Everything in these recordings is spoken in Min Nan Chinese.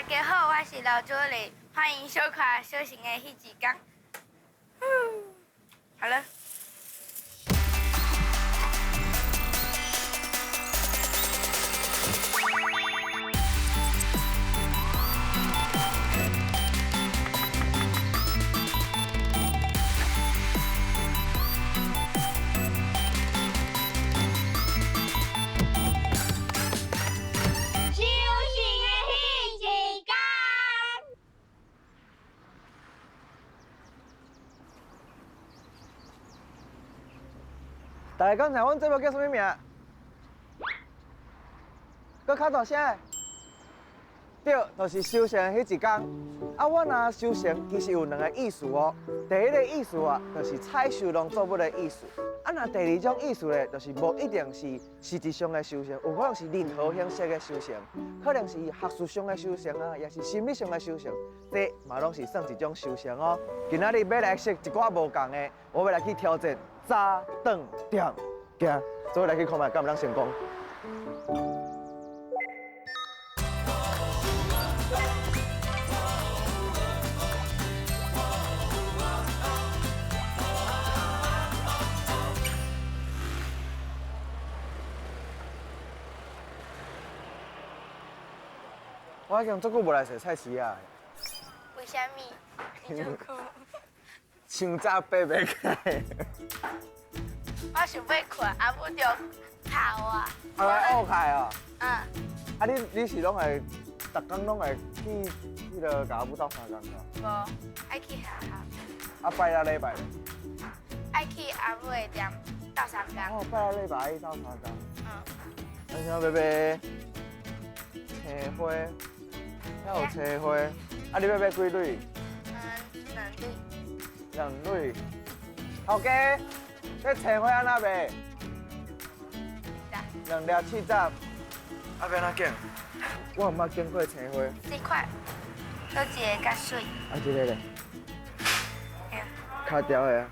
家好，我是劉祖麗，歡迎收看《小城的彼一天》。好了。大家敢知阮节目叫啥物名？阁较大声。对，就是修行彼一天。啊，阮啊修行其实有两个意思哦。第一个意思啊，就是采收农作物的意思。啊，若第二种意思咧，就是无一定是实质上的修行，有可能是任何形式的修行，可能是学术上的修行啊，也是心理上的修行，这嘛拢是算一种修行哦。今仔日欲来识一寡无仝的，我欲来去挑战早顿店，行，做伙来去看觅，敢有通成功。我已经足久无来踅菜市仔。为啥物？你足久？伤早爬袂起来。我想欲睏，阿母就拍我。啊，来漚起来哦。嗯。啊，你是拢会，逐工拢会去彼个共阿母斗相共哦？无，爱去学校。啊，拜六礼拜咧？爱去阿母的店斗相共。哦，拜六礼拜爱去斗相共。嗯。啊，啥欲买青花？遐有青花，啊，你欲买几蕊？嗯，两蕊。两蕊。头家，这青花按怎卖？两粒70。啊，欲按怎拣？我毋捌见过青花。这款，佗一个较媠。啊，这个咧？较条的啊。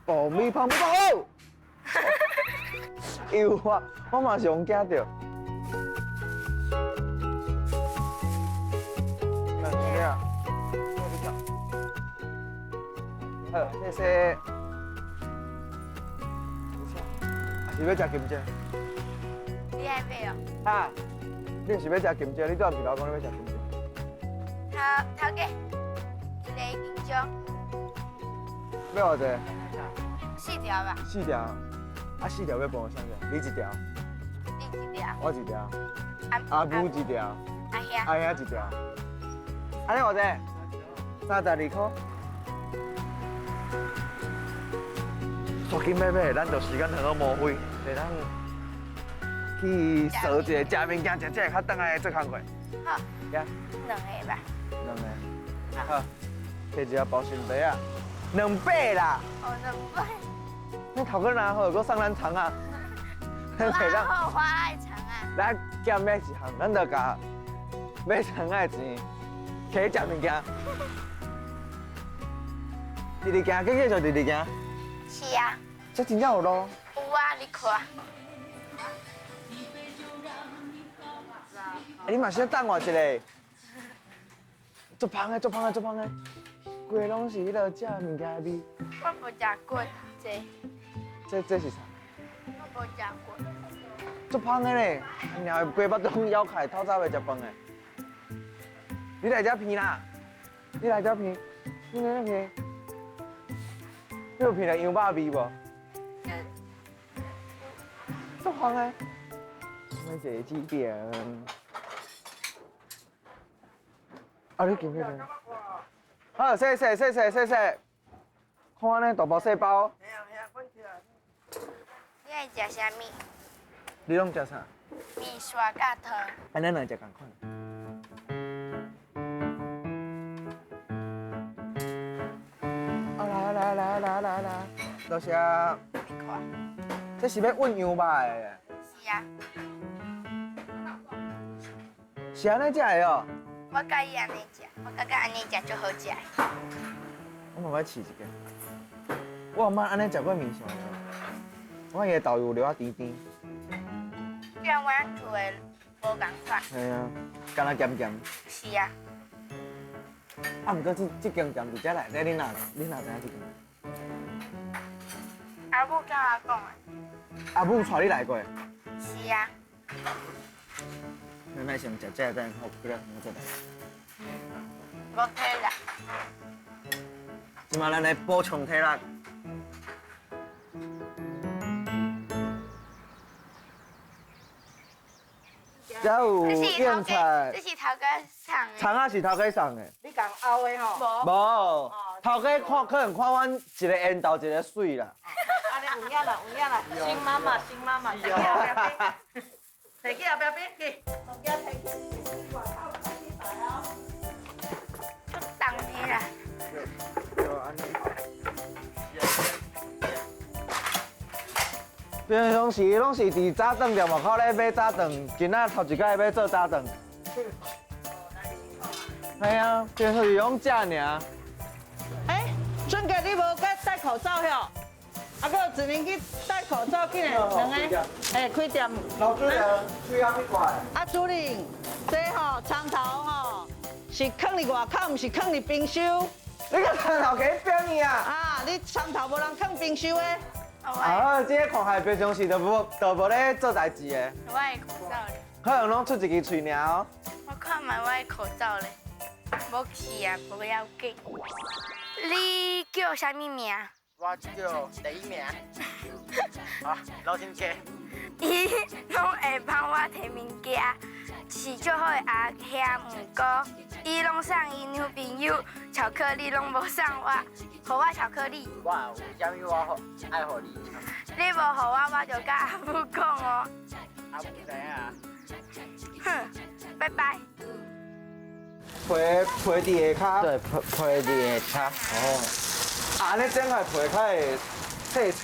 爆米香包。有啊，我嘛是予惊著。好，谢谢。啊，是欲食甘蔗？你爱买哦？哈？你毋是欲食甘蔗？你拄仔毋是共我讲你欲食甘蔗？头头家，一个紧张。欲偌济？四条吧。四条。啊，四条欲分予啥人？你一条。你一条。我一条。阿母一条。阿兄。阿兄一条。按呢偌济？32箍。煞紧欲买，咱就时间通好无费，会当去踅一下，食物件，食这个，较转来做工课。好。行。两个吧。两个。好。摕一个包心袋仔，两百啦。哦，两百。你头壳若好，阁送咱葱仔。我好，我爱葱仔。来减买一项，咱就共买葱仔的钱，摕去食物件。直直行，继续直直行。是啊。这真正有路？有啊，你看。你嘛先等我一下。足芳的，足芳的，足芳的，规个拢是彼个食物件的味。我无食过这。这是啥？我无食过。足芳的咧，然后规腹拢咬开，透早袂食饭的。你来遮闻啦，你来遮闻，你来遮闻。你有闻著羊肉味无？足芳的。买一个鸡饼。啊，你进去边？好，谢谢谢谢谢谢。看按呢大包细包。你爱食啥物？你拢食啥？面线佮汤。按呢两个食仝款。啊来来来来来来，多谢。你看。这是欲焖羊肉的。是啊。是按呢食的哦。我佮意按呢食，我感觉按呢食足好食的。我嘛欲试一下。我毋捌按呢食过面线。我伊的豆油留仔甜甜。既然阮厝的无無仝款。係啊，敢若鹹鹹。是啊。啊，毋過這間店佇遮內底，你哪知影這間？阿母佮我講的。阿母帶你來過？是啊。你莫先食這個，等下我過來我再來。無體力。這馬咱來補充體力。這有應菜。這是頭家送的。蔥仔是頭家送的。你共拗的吼？無，頭家看可能看阮一个緣投一个媠啦。按呢有影啦，有影啦，新媽媽，新媽媽，提去後壁邊，提去後壁邊去，物件提去外口開始擺哦。足重的啦。對，按呢。平常時攏是佇早頓店外口咧買早頓，今仔頭一擺欲做早頓。係啊，平常時攏食爾。欸，俊傑，你無戴口罩喲？啊，閣有一人去戴口罩，竟然兩个，欸，開店。老主人，喙仔去掛。啊，主任，這吼蔥頭吼是囥佇外口，毋是囥佇冰箱。你個蔥頭給冰伊啊？啊，你蔥頭無人囥冰箱的。啊，這個看起來平常時都無咧做代誌的。我的口罩咧。可能攏出一支喙爾哦。我看覓我的口罩咧，無去啊，無要緊。你叫啥物名？我叫第一名。啊，老親家。伊攏會幫我提物件，是足好的阿兄，毋過伊攏送伊女朋友巧克力，攏無送我，予我巧克力。我有啥物我愛予你。你無予我，我就佮阿母講哦。阿母知影。哼，拜拜。皮皮佇下跤。對，皮皮佇下跤。哦。啊，你整塊皮較會脆脆。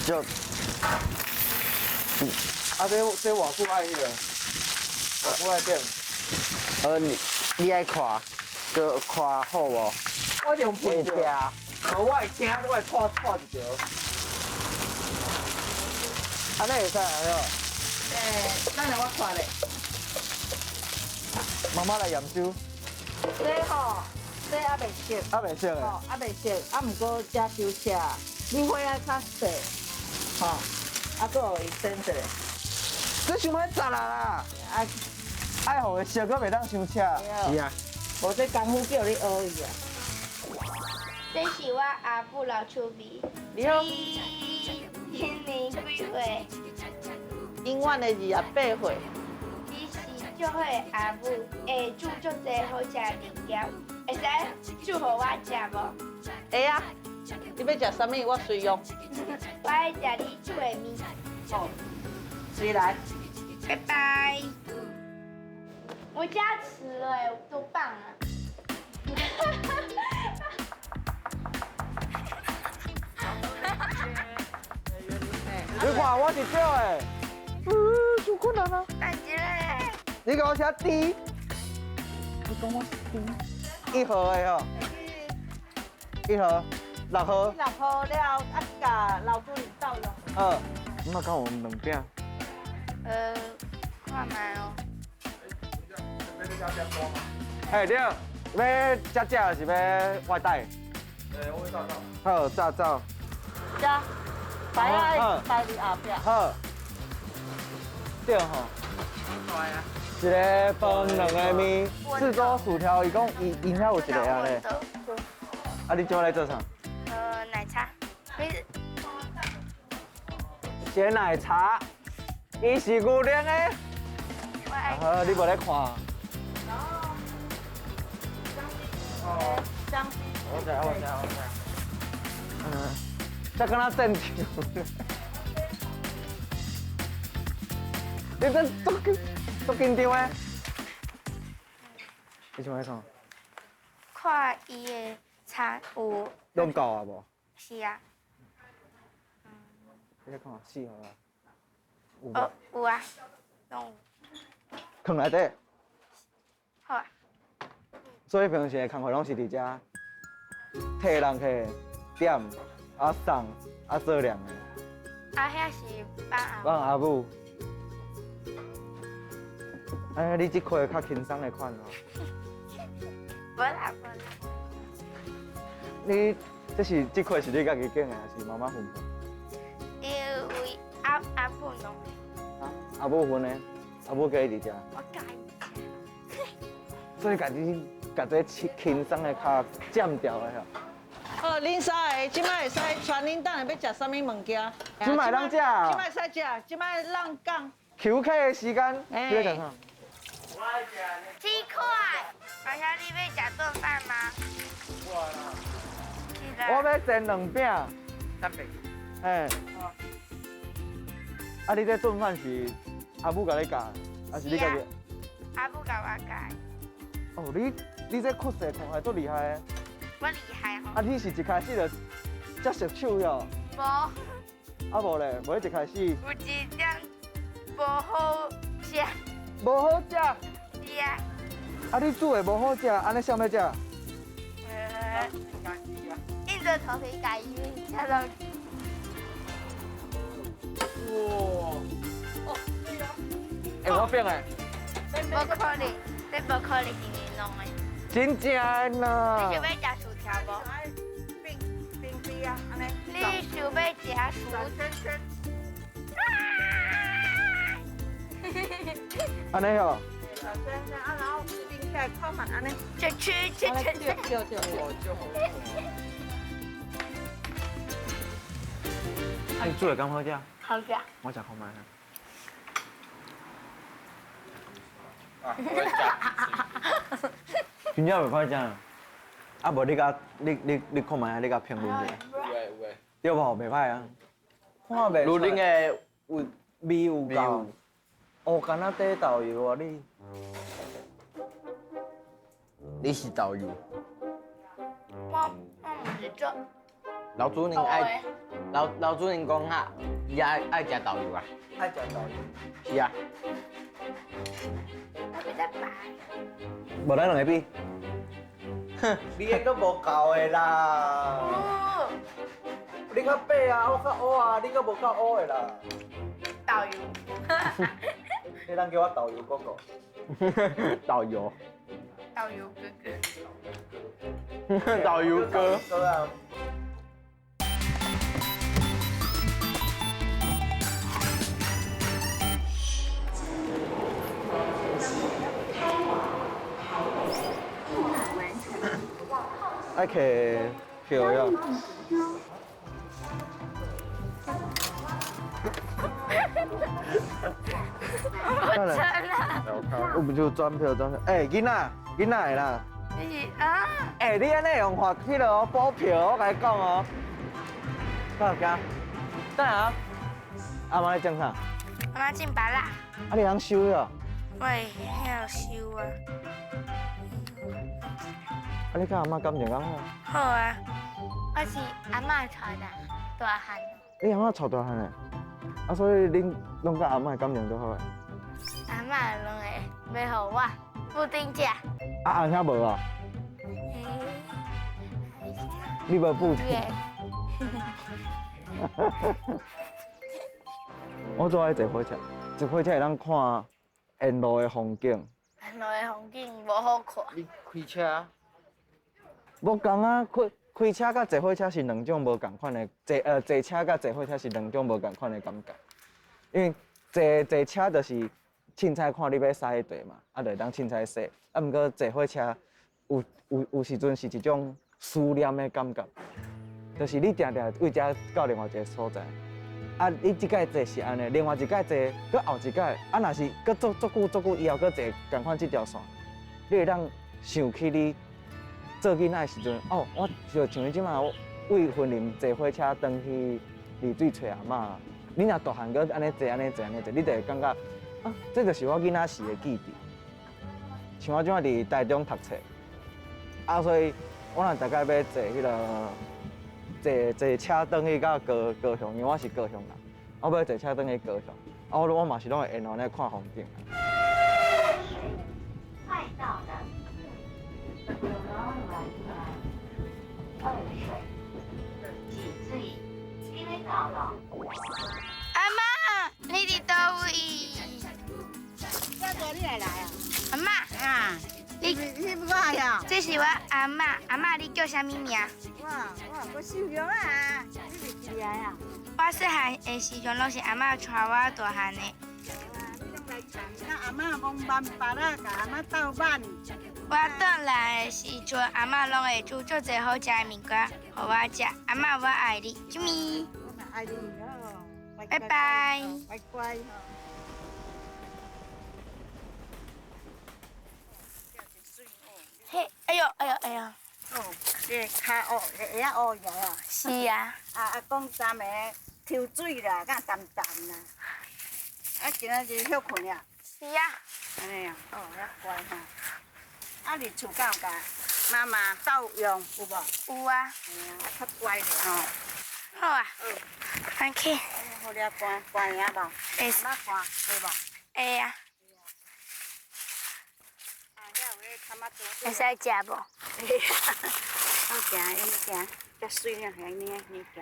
就。啊，這偌久愛彼個？偌久愛變？你愛看，就看好無？我用皮條。無，我會驚，我會拖拖一條。按呢會使啊？欸，等下我看咧。媽媽來驗收。這吼，這猶未熟。猶未熟的。吼，猶未熟，啊，毋過遮傷赤，你火愛較細，吼，啊，閣予伊煎一下。這傷歹炸啦啦！啊，愛予伊熟，閣袂當傷赤。是啊。無這功夫叫你學伊啊。這是我阿母老手味。你好。你今年幾歲？永遠的28歲。伊是足好的阿母，會煮足濟好食的物件，會使煮予我食無？會啊。你欲食啥物？我隨用。我愛食你煮的麵。好，隨來。拜拜。我加遲了欸，多棒啊！你看我是對的，太困難啊！等一下。你給我寫 D，你講我是 D，一號的吼，一號，六號。六號了，啊，佮老主任鬥用。好，咁啊，敢有兩餅？看覓哦。嘿，對，欲遮食還是欲外帶？我欲炸走。好，炸走。遮，擺仔擺佇後壁。好。對吼。一个飯，兩个麵，四桌薯條，伊講伊伊遐有一个啊咧。啊，你這擺來做啥？奶茶。鮮奶茶，伊是牛奶的。好，你無咧看。我知，我知，我知。嗯，這敢若戰場。你這足緊張的。你想欲創？看伊的餐有。攏夠啊無？是啊。你來看4號啊。有無？有啊，攏有。囥內底。好啊。所以平常時的工課攏是佇遮替人客點啊送啊做量的。啊，遐是幫阿幫阿母。哎，你這塊較輕鬆的款哦。無啦無啦。你這是這塊是你家己揀的，還是媽媽分的？因為阿阿母弄的。啊，阿母分的，阿母叫你佇遮。我佮意。所以家己共這輕輕鬆的較佔掉的吼。好，恁三个這擺會使傳恁等下欲食啥物物件？這擺會當食。這擺會使食，這擺咱講。休憩的時間，你欲食啥？我愛食雞塊。阿兄，你欲食頓飯嗎？我欲煎兩餅。三餅。嘿。啊，你這頓飯是阿母共你教，還是你家己？阿母共我教。哦，你這曲勢看起來足厲害的。我厲害吼。啊，你是一開始就遮熟手喲？無。啊無咧，無一開始。有一點無好食。無好食。是啊。啊，你煮的無好食，按呢誰欲食？硬著頭皮共伊食落去。哇！哦，欸，我變的。無可能，這無可能是你弄的。真正的啦！你想欲食薯條無？冰冰冰啊，按呢。你想欲食薯條？按呢吼。轉圈圈啊，然後拎起來看嘛，按呢。吃吃吃吃吃。對對對。你煮的敢好食？好食。我食看覓。啊，我食。真正袂歹食。啊，無你共你你你看覓啊？你共評論一下。有的有的。對無？袂歹啊。看袂出。滷恁的有味有夠。哦，敢若底豆油啊你。你是豆油。我毋是做。老主任愛老老主任講啊，伊愛愛食豆油啊。愛食豆油。是啊。我比較白。無咱兩个比。哼，你那閣無夠的啦。你較白啊，我較烏啊，你閣無夠烏的啦。導遊。你當叫我導遊哥哥。導遊。導遊哥哥。導遊哥。哥啊。愛摕票呀。我真啊！我不就轉票轉票？欸，囡仔，囡仔的啦。你是啊？欸，你按呢用發彼个補票，我共你講哦。到家，等下啊，阿媽咧種啥？阿媽種芭樂。啊，你會曉收了？我會曉收啊。啊，你佮阿媽感情敢好？好啊，我是阿媽帶大大漢。你阿媽帶大漢的？啊，所以恁攏佮阿媽的感情都好的。阿媽攏會買予我布丁食。啊，阿兄無啊？你無布丁？我最愛坐火車，坐火車會當看沿路的風景。沿路的風景無好看。你開車啊？無仝啊，開開車佮坐火車是兩種無仝款的，坐車佮坐火車是兩種無仝款的感覺。因為坐坐車就是凊彩看你欲駛佗嘛，啊，就會當凊彩駛。啊，毋過坐火車有時陣是一種思念的感覺，就是你定定為遮到另外一個所在，啊，你這擺坐是按呢，另外一擺坐，閣後一擺，啊，若是閣足足久足久以後閣坐仝款這條線，你會當想起你做囡仔的時陣，哦，我就像這擺，我為雲林坐火車轉去麗水揣阿嬤，你若大漢閣按呢坐、按呢坐、按呢坐，你就會感覺啊，這就是我囡仔時的記憶。像我這擺佇台中讀冊，啊，所以我若大概欲坐彼个坐坐車轉去到高高雄，因為我是高雄人，我欲坐車轉去高雄，啊，我嘛是攏會沿路按呢看風景。快到了。阿媽，你佇佗位？你來來啊？乖呀。這是我阿嬤，阿嬤你叫啥物名？我我姓楊啊，你是幾個啊？我細漢的時陣，攏是阿嬤帶我大漢的。那阿嬤摸萬巴仔，共阿嬤鬥挽。我轉來的時陣，阿嬤攏會煮足濟好食的物件，予我食。阿嬤，我愛你，啾咪。我嘛愛你哦。拜拜。乖乖。嘿，哎呦，哎呦，哎呦。哦，這跤烏，會曉烏起來啊？是啊。啊啊，講昨暝抽水啦，敢澹澹啦。啊，今仔日歇睏啊？是啊。按呢啊，哦，遐乖吼。啊，佇厝敢有共媽媽鬥用有無？有啊。嘿啊，較乖咧吼。好啊。返去。好了，關關會無？會。阿媽關會無？會啊。會使食無？好行，用行，遮媠了，遐爾爾行。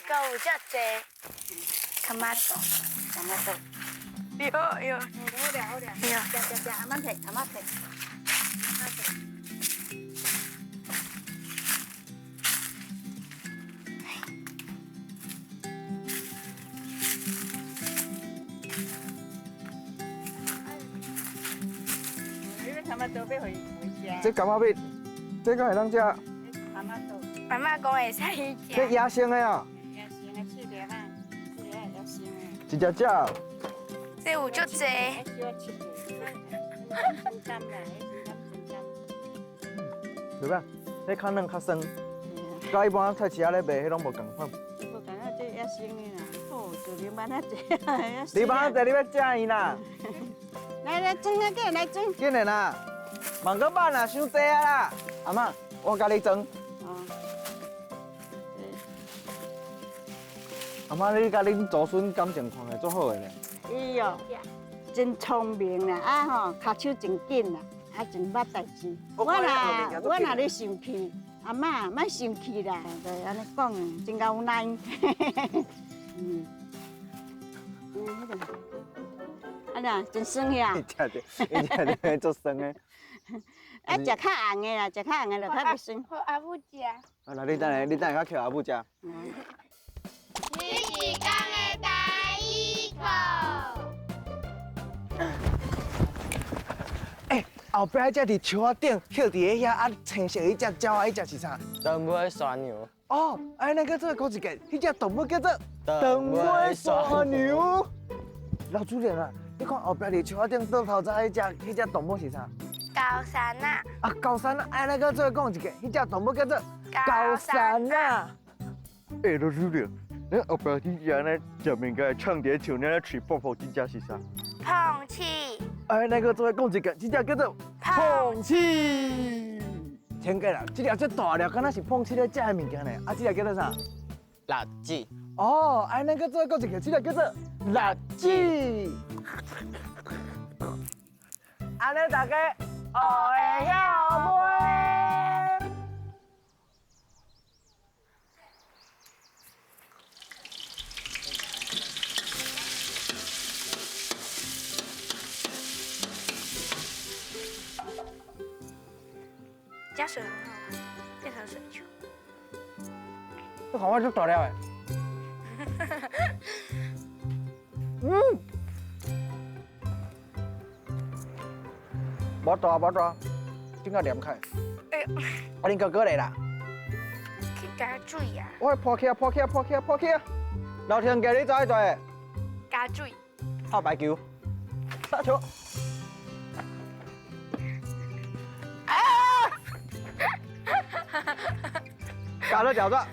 夠有遮濟，感覺多，感覺多。喲喲。好了好了。食食食，阿媽提，阿媽提。阿媽提。這柑仔蜜，這敢會當食？阿嬤講會使食。這野生的啊？野生的刺梨啊，刺梨野生的。一隻食。這有足濟。對吧？那較嫩較酸，佮一般菜市仔咧賣，彼攏無仝款。無仝啊，這野生的啦，好，就啉萬仔濟。啉萬仔濟，你欲食伊啦？來來，裝啊，緊來裝。緊的啦，莫閣挽啦，傷濟啊啦。阿嬤，我共你裝。哦。阿嬤，你佮恁祖孫感情看起足好的呢。伊哦，真聰明啦，啊吼，跤手真緊啦，啊真捌代誌。我若咧生氣，阿嬤莫生氣啦，就按呢講，真夠奶。嗯。嗯，彼個。啊啦，真酸呀！伊食著，伊食著足酸的。啊，食較紅的啦，食較紅的就較袂酸。予阿母食。啊，來，你等下，你等下較抾阿母食。你是講的台語課。欸，後壁彼隻佇樹仔頂，歇佇咧遐啊，青色彼隻鳥仔，彼隻是啥？長尾山羊。哦，哎，咱閣做講一個，彼隻動物叫做長尾山羊。老主任啊，你看後壁佇樹仔頂倒頭仔彼隻，彼隻動物是啥？高山仔。啊，高山仔，哎，咱閣做講一個，彼隻動物叫做高山仔。欸，老主任，你後壁彼隻呢，食物件唱佇咧樹頂咧吹泡泡，這隻是啥？碰刺。哎，咱閣做講一個，這隻叫做碰刺。聽過啦，這粒這大粒，敢若是碰刺咧食的物件呢。啊，這粒叫做啥？栗子。哦，哎，咱閣做講一個，這粒叫做栗子。按呢大家學會曉袂？加水很好，變成水球。這看我足大粒的。嗯。無大無大，真個黏開。哎呦！啊，恁哥哥來啦。去加水啊！我破起啊破起啊破起啊破起啊！老天爺，你走去做？加水。泡排球。杀球。啊！夹到脚爪。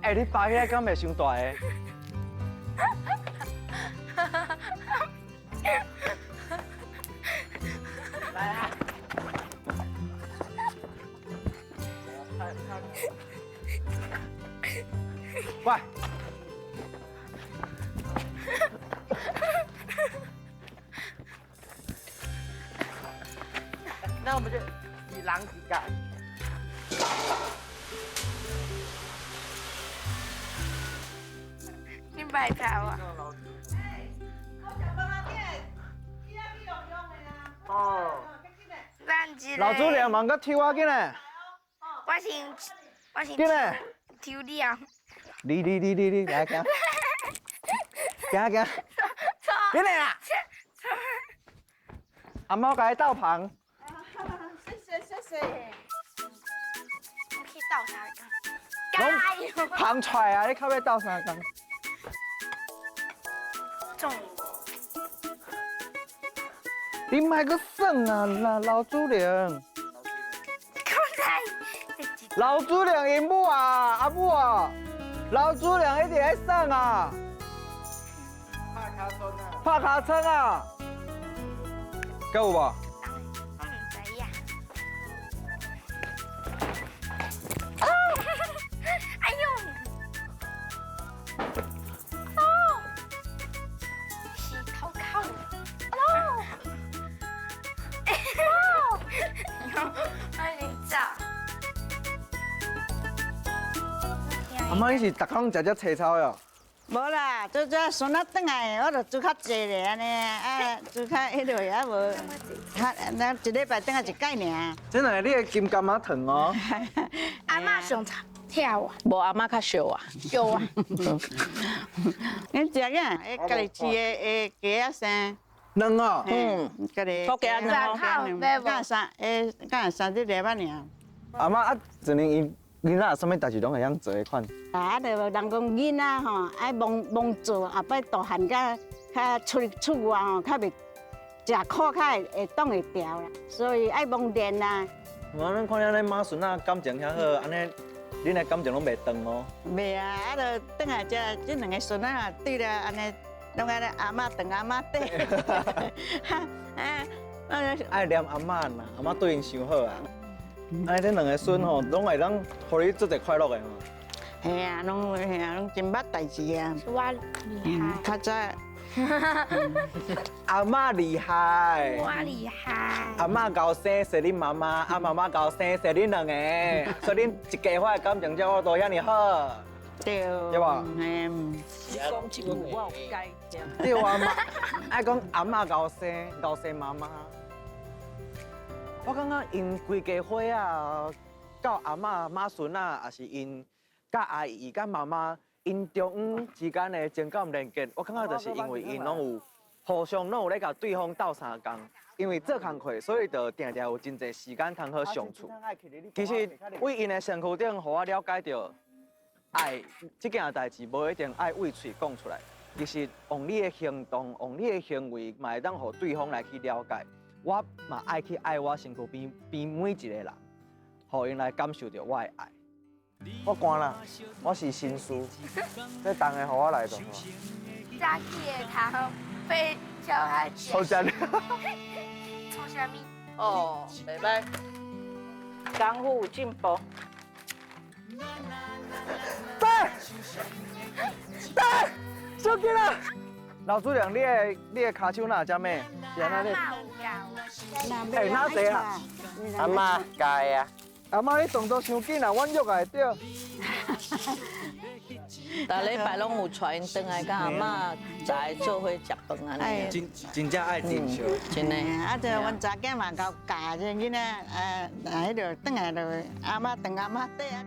欸，你拔起来敢袂伤大个？来啊！喂！那我們就一人一個。你擺頭啊！老主任忙甲抽我紧来。我先，我先。紧来。抽你啊！你你你你你来行，行行。紧来啊！阿妈共伊斗捧。谢谢谢谢。我去斗相共。加油！捧出来啊！你较欲斗相共。中。你莫阁耍啊啦，老主任。老主任𪜶母啊，阿母啊，老主任一直咧耍啊。拍尻川啊！拍尻川啊！够有无？我毋知影。哎呦！哦，是头壳。哦。我先走。阿嬤，你是逐工食遮青草哟？无啦，做这孙仔转来，我就煮较济咧，按呢啊，煮较彼落啊无，较那一礼拜转来一摆尔。真的，你的金柑仔糖哦。阿嬤上跳啊。无阿嬤较俗啊。俗啊。恁食啥？迄家己饲的鸡仔生。卵哦。嗯，家己。土鸡仔卵。敢三，敢三四粒仔尔。阿嬤啊，一年伊。囡仔有啥物代志拢会晓做彼款。啊，就人讲囡仔吼，爱懵懵做，后摆大汉甲较出出外吼，较袂食苦，较会会挡会牢啦。所以爱懵练啊。我咱看恁妈孙仔感情遐好，按呢，恁的感情拢袂断哦。袂啊，啊，就转来这这两个孙仔啊，对了，按呢，拢按呢阿嬤断阿嬤短。哈，啊，爱念阿嬤啦，阿嬤对𪜶伤好啊。按呢，恁两个孙吼，拢会当予你足济快乐的吼。嘿啊，拢嘿啊，拢真捌代志啊。我厉害。较早。阿嬤厉害。我厉害。阿嬤𠢕生，生恁妈妈；阿妈妈𠢕生，生恁两个。所以恁一家伙的感情才有多遐尔好。对。对无？嗯。讲一句我有解。对啊，爱讲阿嬤𠢕生，𠢕生妈妈。我感觉𪜶规家伙仔，到阿嬤、妈孙仔，也是𪜶佮阿姨、佮妈妈，𪜶中央之间的情感连结，我感觉就是因为𪜶拢有互相拢有咧共对方斗相共，因为做工课，所以就定定有真济时间通好相处。其实为𪜶的身躯顶，予我了解著爱这件代志，无一定爱对喙讲出来，其实用你的行动，用你的行为，嘛会当予对方来去了解。我嘛爱去爱我身躯边边每一个人，予𪜶来感受著我的爱。我寒啦，我是新师，这重的予我来就好。早起的头被小孩子。创啥？创啥物？哦，袂歹，功夫有进步。对，对，小紧啦。老主任，你的跤手哪遮咩？是按怎咧？欸，哪济啊？阿嬤教的啊。阿嬤，你动作伤紧啦，阮约会著。逐礼拜拢有带𪜶转来，佮阿嬤在做伙食饭按呢。真真正爱珍惜。真的。啊，就阮查囝嘛𠢕教这囡仔，啊，彼落转来就阿嬤断阿嬤短。